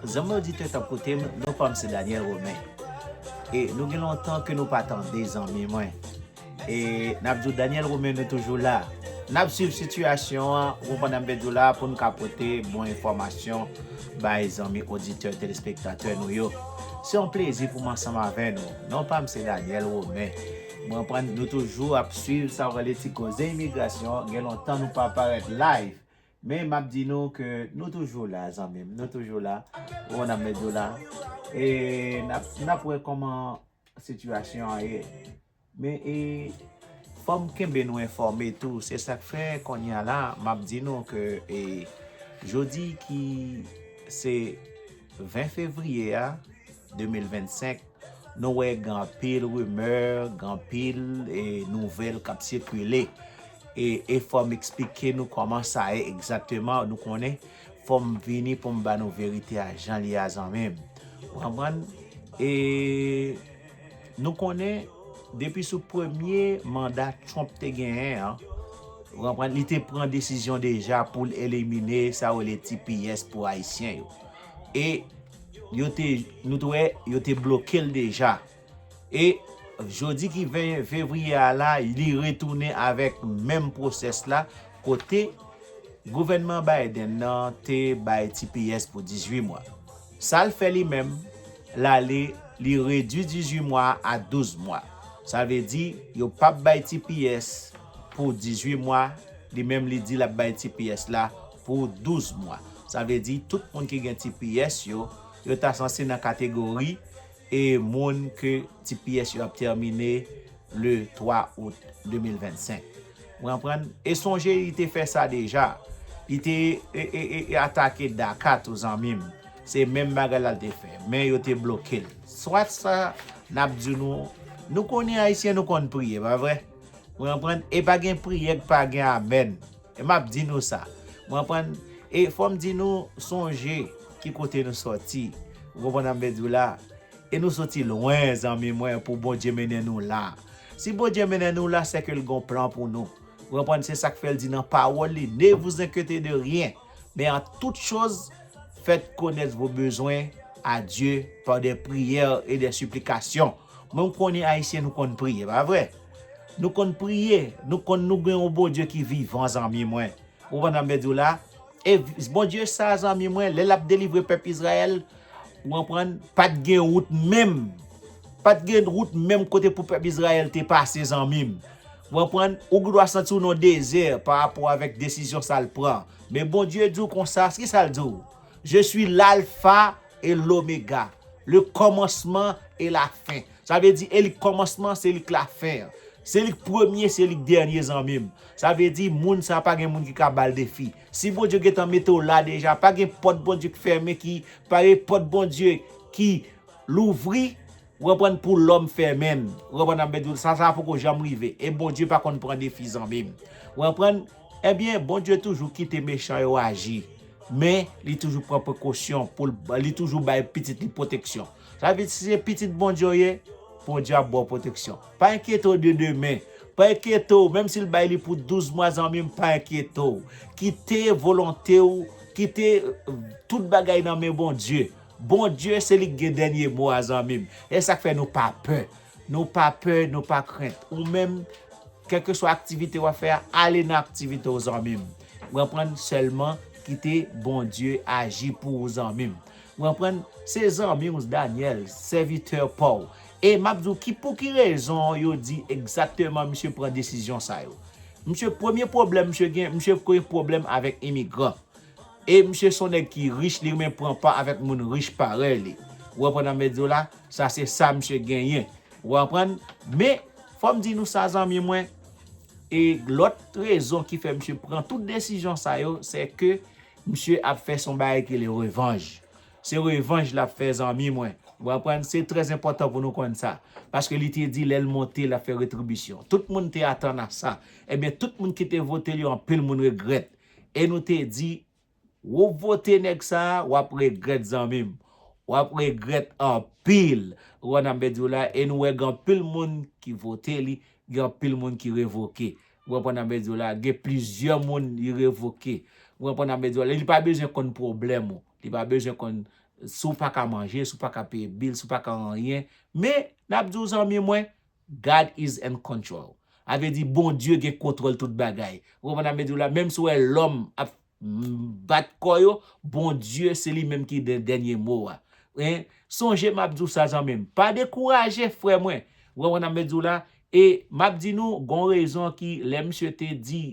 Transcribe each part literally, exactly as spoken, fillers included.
Zanmi oditè k ap koute m, non pa m se Daniel Romain. E nou gen lontan ke nou pa tande, zanmi mwen. E n ap di w, Daniel Romain, nou toujou la. N ap swiv sitiyasyon an, ou konprann, n ap di w la pou n ka pote bon enfòmasyon bay zanmi oditè, telespektatè nou yo. Se yon plezi pou m ansanm avè nou. Non pa m se Daniel Romain. Mwen konprann nou toujou ap swiv sa w rele ti koze imigrasyon. Gen lontan nou pa parèt live. Men m ap di nou ke nou toujou la, zanmi m. Nou toujou la. Ou konprann, n ap di w la. E n ap, n ap wè kòman sitiyasyon an ye. Men e, fò m kenbe nou enfòme tou. Se sa k fè kounye a la, m ap di nou ke e, jodi ki se ven fevriye a, de mil vennsenk, nou wè gen anpil rimè, gen anpil e, nouvèl k ap sikile. E, e fò m eksplike nou kòman sa ye egzakteman. Nou konnen, fò m vini pou m ba nou verite a jan l ye a, zanmi m. Ou konprann? E nou konnen, depi sou premye manda Trump te genyen an, ou konprann, li te pran desizyon deja pou l elimine sa yo rele T P S pou Ayisyen yo. E yo te, nou te wè, yo te bloke l deja. E jodi ki ven fevriye a la, li retounen avèk menm pwosès la, kote gouvènman Biden nan te bay T P S pou dizuit mwa. Sa l fè li menm, l ale, li redui dizuit mwa a douz mwa. Sa vle di, yo p ap bay T P S pou dizuit mwa, li menm li di l ap bay T P S la pou douz mwa. Sa vle di, tout moun ki gen T P S yo, yo ta sanse nan kategori e moun ke T P S yo ap tèmine le twa out de mil vennsenk. Ou konprann? E sonje, li te fè sa deja. Li te e, e, e, e atake DACA tou, zanmi m. Se menm bagay la l te fè. Men yo te bloke l. Swa sa, n ap di nou, nou konnen Ayisyen, nou konn priye, pa vre? Ou konprann? E pa gen priyè k pa gen amèn. E m ap di nou sa. Ou konprann? E fò m di nou, sonje ki kote nou sòti. Ou konprann sa m vle di w la? E nou soti lwen, zanmi mwen, pou Bondye mennen nou la. Si Bondye mennen nou la, se ke l gon plan pou nou. Ou konprann? Se sa k fè l di nan pawòl li, ne vous inquiétez de rien, mais en toute chose, faites connaître vos besoins à Dieu par des prières et des supplications. Mwen, m konnen Ayisyen, nou konn priye, pa vre? Nou konn priye, nou konn nou gen yon Bondye ki vivan, zanmi mwen. Ou konprann sa m vle di w la? E Bondye sa, zanmi mwen, lè l ap delivre pèp Izrayèl, ou konprann, pa t gen wout menm. Pa t gen wout menm kote pou pèp Izrayèl te pase, zanmi m. Ou konprann, ou gen dwa santi w nan dezè pa rapò avèk desizyon sa l pran. Men Bondye di w konsa, ki sa l di w? Je suis l'alpha et l'oméga, le commencement et la fin. Sa vle di, e li k kòmansman, se li k lafen an. Se li k premye, se li k dènye, zanmi m. Sa vle di, moun sa pa gen moun ki ka ba l defi. Si Bondye gentan mete w la deja, pa gen pòt Bondye k fèmen ki, pa gen pòt Bondye ki louvri, ou konprann, pou lòm fèmen l. Ou konprann sa m vle di w? Sa, sa poko janm rive. E Bondye pa konn pran defi, zanmi m. Ou konprann? Ebyen, Bondye toujou kite mechan yo aji. Men, li toujou pran prekosyon pou l, li toujou bay pitit li pwoteksyon. Sa vle di, si se pitit Bondye w ye, Bondye ap ba w pwoteksyon. Pa enkyete w de demen. Pa enkyete w, menm si l bay li pou douz mwa, zanmi m, pa enkyete w. Kite volonte w, kite, euh, tout bagay nan men Bondye. Bondye, se li k gen dènye mo a, zanmi m. E sa k fè nou pa pè. Nou pa pè, nou pa krent. Ou menm, kèlkeswa aktivite w ap fè a, ale nan aktivite w, zanmi m. Ou konprann? Sèlman kite Bondye aji pou ou, zanmi m. Ou konprann? Se zanmi w, Daniel, sèvitè pa w. E m ap di w ki, pou ki rezon yo di egzakteman misye pran desizyon sa yo. Misye, premye pwoblèm misye gen, misye gen pwoblèm avèk imigran. E misye se yon nèg ki rich, li renmen pran pa avèk moun rich parèy li. Ou konprann sa m vle di w la? Sa se sa misye genyen. Ou konprann? Men, fò m di nou sa, zanmi mwen, e lòt rezon ki fè misye pran tout desizyon sa yo, se ke misye ap fè se yon bagay ki rele revanj. Se revanj l ap fè, zanmi mwen. Ou konprann? Se trè enpòtan pou nou konn sa. Paske li te di lè l monte, l ap fè retribisyon. Tout moun te atann a sa. Ebyen, tout moun ki te vote l yo, anpil moun regrèt. E nou te di, ou vote nèg sa a, w ap regrèt, zanmi m. W ap regrèt anpil. Ou konprann sa m vle di w la? E nou wè gen anpil moun ki vote li, gen anpil moun ki revoke. Ou konprann sa m vle di w la? Gen plizyè moun li revoke. Ou konprann sa m vle di w la? Li pa bezwen konn pwoblèm ou. Li pa bezwen konn Si w pa ka manje, si w pa ka peye bil, si w pa ka anyen. Men, n ap di w zanmi mwen, God is in control. A vle di Bondye gen kontwòl tout bagay. Ou konprann sa m vle di w la? Menm si w wè lòm ap bat kò yo, Bondye se li menm ki dènye mo a. Sonje m ap di w sa zanmi m. Pa dekouraje frè mwen. Ou konprann sa m vle di w la? E m ap di nou, gon rezon ki lè misye te di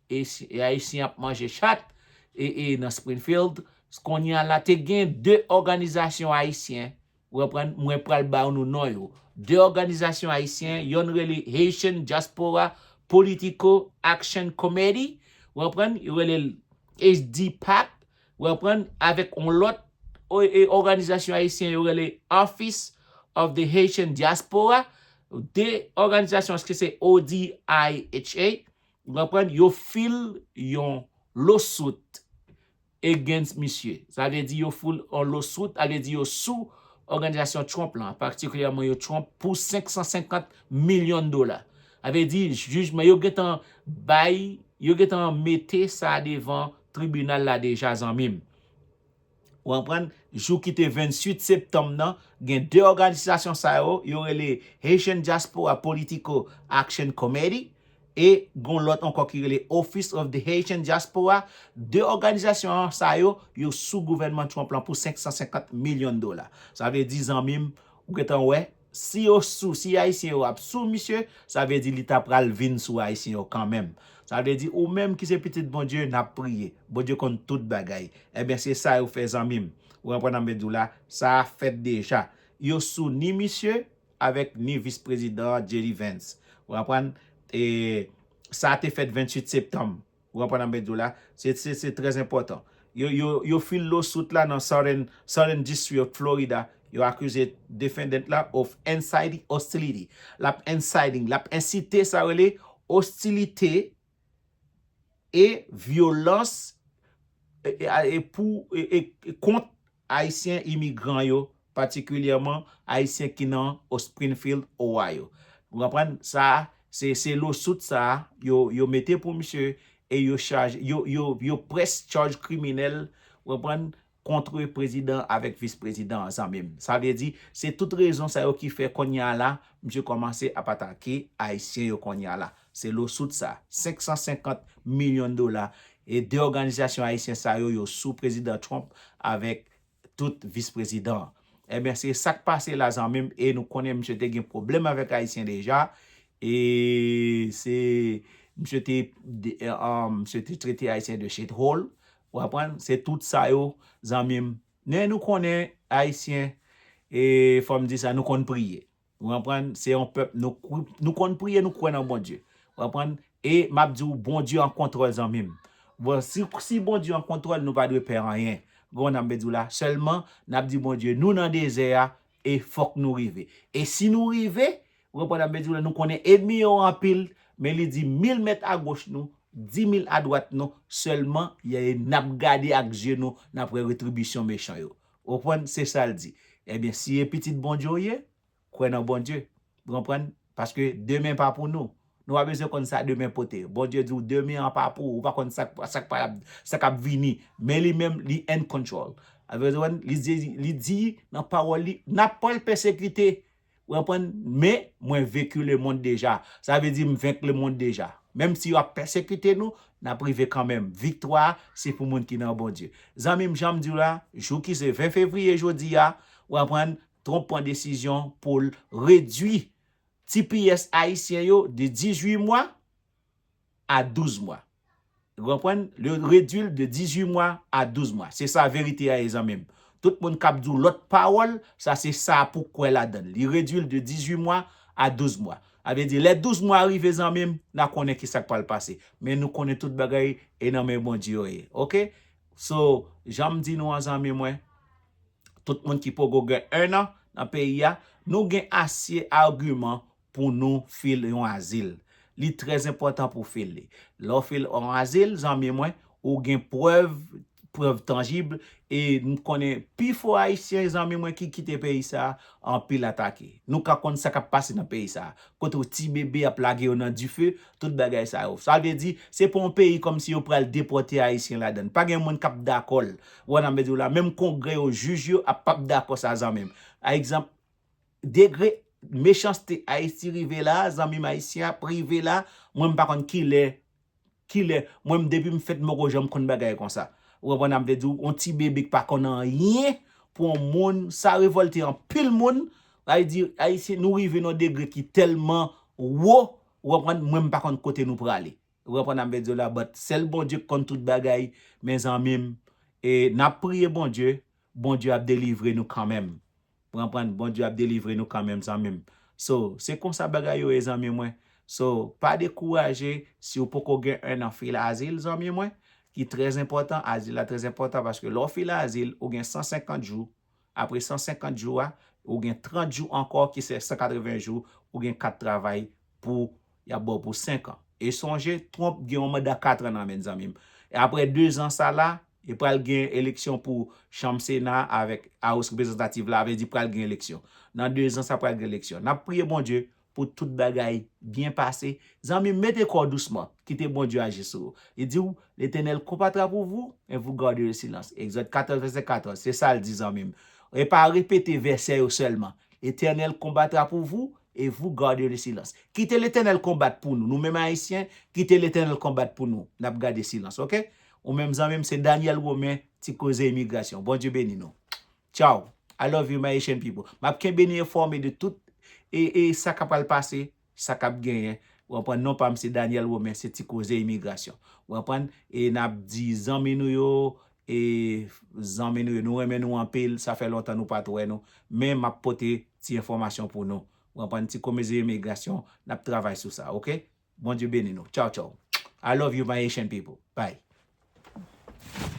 e Ayisyen ap manje chat e nan Springfield, kounye a la te gen de òganizasyon ayisyen. Ou konprann? Mwen pral ba nou non yo. De òganizasyon ayisyen, yonn rele Haitian Diaspora Political Action Committee. Ou konprann? Yo rele H D PAC. Ou konprann? Avèk yon lòt òganizasyon ayisyen yo rele Office of the Haitian Diaspora. De òganizasyon, èske se O D I H A? Ou konprann? Yo fil yon lawsuit against misye. Sa vle di yo fil yon lawsuit, sa vle di yo sou òganizasyon Trump lan, patikilyèman yo Trump, pou senk san senkant milyon dola. Sa vle di jijman yo gentan bay, yo gentan mete sa devan tribinal la deja zanmi m. Ou konprann? Jou ki te venntuit septanm nan, gen de òganizasyon sa yo, yo rele Haitian Diaspora Political Action Committee, e gon lòt ankò ki rele Office of the Haitian Diaspora. De òganizasyon sa yo, yo sou gouvènman Trump lan pou senk san senkant milyon dola. Sa vle di zanmi m, ou gentan wè, si yo sou, si Ayisyen yo ap sou misye, sa vle di li ta pral vin sou Ayisyen yo kanmenm. Sa vle di ou menm ki se pitit Bondye, n ap priye. Bondye konn tout bagay. Ebyen, se sa yo fè zanmi m. Ou konprann sa m vle di w la? Sa fèt deja. Yo sou ni misye avèk ni vis prezidan an, J D Vance. Ou konprann? E sa te fèt venntuit septanm. Ou konprann sa m vle di w la? Se, se, se trè enpòtan. Yo, yo, yo fil lawsuit la nan Southern, Southern District of Florida. Yo akize defendant la of inciting hostility. L ap inciting, l ap ensite sa rele ostilite e vyolans e, e, e pou, e, e, e kont Ayisyen imigran yo, patikilyèman Ayisyen ki nan Springfield, Ohio. Ou konprann? Sa, se, se lawsuit sa, yo, yo mete pou misye e yo chaje, yo, yo, yo press charge kriminèl, ou konprann, kont prezidan avèk vis prezidan an, zanmi m. Sa vle di, se tout rezon sa yo ki fè kounye a la, misye kòmanse ap atake Ayisyen yo kounye a la. Se lawsuit sa, senk san senkant milyon dola, e de òganizasyon ayisyen sa yo, yo sou prezidan Trump avèk tout vis prezidan an. Ebyen, se sa k pase la, zanmi m, e nou konnen misye te gen pwoblèm avèk Ayisyen deja, e se, misye te, de, e, um, misye te trete Ayisyen de shithole, ou konprann? Se tout sa yo, zanmi m. Men nou konnen, Ayisyen, e fò m di sa, nou konn priye. Ou konprann? Se yon pèp, nou, nou konn priye, nou kwè nan Bondye. Ou konprann? E m ap di w, Bondye an kontwòl, zanmi m. Bon, si, si Bondye an kontwòl, nou pa dwe pè anyen. Ou konprann sa m vle di w la? Sèlman, n ap di Bondye, nou nan dezè a, e fòk nou rive. E si nou rive, ou konprann sa m vle di w la, nou konnen ènmi yo anpil, men li di mil mèt agoch nou, di mil adwat nou, sèlman, n ap gade ak zye nou, n ap wè retribisyon mechan yo. Ou konprann? Se sa l di. Ebyen, si e pitit Bondye w ye, kwè nan Bondye. Ou konprann? Paske demen pa pou nou. Nou pa bezwen konn sa demen pote. Bondye di w demen an pa pou ou. Ou pa konn sa, sa k pa, sa k ap vini. Men li menm, li in control. Sa vle di, li di, li di nan pawòl li, n ap pral pèsekite. Ou konprann? Men mwen venki lemonn deja. Sa vle di m venk lemonn deja. Menm si yo ap pèsekite nou, n ap rive kanmenm. Viktwa a, se pou moun ki nan Bondye. Zanmi m, jan m di w la, jou ki se ven fevriye jodi a, ou konprann, Trump pran desizyon pou l redui T P S ayisyen yo de dizuit mwa a douz mwa. Ou konprann? Li redui l de dizuit mwa a douz mwa. Se sa verite a ye, zanmi m. Tout moun k ap di w lòt pawòl, sa se sa pou kwè ladan l. Li redui l de dizuit mwa a douz mwa. Sa vle di, lè douz mwa rive, zanmi m, n a konnen ki sa k pral pase. Men nou konnen tout bagay e nan men Bondye yo ye. Oke? So, jan m di nou an, zanmi mwen, tout moun ki poko gen ennan nan peyi a, nou gen ase agiman pou nou fil yon azil. Li trè enpòtan pou fil li. Lè w fil yon azil, zanmi mwen, ou gen prèv prèv tanjib, e m konnen pifò Ayisyen, zanmi mwen, ki kite peyi sa a, anpil atake. Nou ka konn sa k ap pase nan peyi sa a. Kote w ti bebe ap lage yo nan dife, tout bagay sa yo. Sa vle di, se pa yon peyi kòmsi yo pral depòte Ayisyen ladan l. Pa gen moun k ap dakò l. Ou wè, nan medyo la, menm kongrè yo, jij yo ap p ap dakò sa, zanmi m. Pa egzanp, degre mechanste Ayiti rive la, zanmi m, Ayisyen ap rive la, mwen m pa konn kilè, kilè, mwen m depi m fèt m poko janm konn bagay konsa. Ou konprann, m vle di w, yon ti bebe k pa konn anyen pou yon moun, sa revòlte anpil moun. Sa vle di, Ayisyen, nou rive nan degre ki tèlman wo, ou konprann, mwen m pa konn kote nou prale. Ou konprann, m vle di w la, but sèl Bondye k konn tout bagay, men zanmi m, e n ap priye Bondye, Bondye ap delivre nou kanmenm. Ou konprann, Bondye ap delivre nou kanmenm, zanmi m. So, se konsa bagay yo ye, zanmi mwen. So, pa dekouraje si w poko gen enn an fil azil, zanmi mwen, ki trè enpòtan, azil la trè enpòtan, paske lè w fil azil, ou gen san senkant jou, apre san senkant jou a, ou gen trant jou ankò, ki se san katreven jou, ou gen kat travay pou, y ap ba w pou senk an. E sonje, Trump gen yon manda kat an nan men l, zanmi m. E apre de zan sa la, e pral gen eleksyon pou chanm Sena avèk House Reprezantativ la, vle di pral gen eleksyon. Nan de zan sa pral gen eleksyon. N ap priye Bondye pou tout bagay byen pase. Zanmi m, mete kò w dousman, kite Bondye aji sou ou. Li di w, L'Éternel combattra pour vous et vous garderez le silence. Egzòd katòz, vèsè katòz, se sa l di, zanmi m. E pa repete vèsè yo sèlman. L'Éternel combattra pour vous et vous gardez le silence. Kite Letènèl konbat pou nou. Nou menm Ayisyen, kite Letènèl konbat pou nou. N ap gade silans, oke? Ou menm, zanmi m, se Daniel Romain, Ti Koze Imigrasyon. Bondye beni nou. Tchao. I love you, my Haitian people. M ap kenbe nou enfòme de tout e, e sa k ap pral pase, sa k ap genyen. Ou konprann, non pa m se Daniel Romain, se Ti Koze Imigrasyon. Ou konprann? E n ap di zanmi nou yo, e zanmi nou yo, nou renmen nou anpil, sa fè lontan nou pa t wè nou, men m ap pote ti enfòmasyon pou nou. Ou konprann, Ti Koze Imigrasyon, n ap travay sou sa, oke? Bondye beni nou. Tchao, tchao. I love you, my Haitian people. Bye.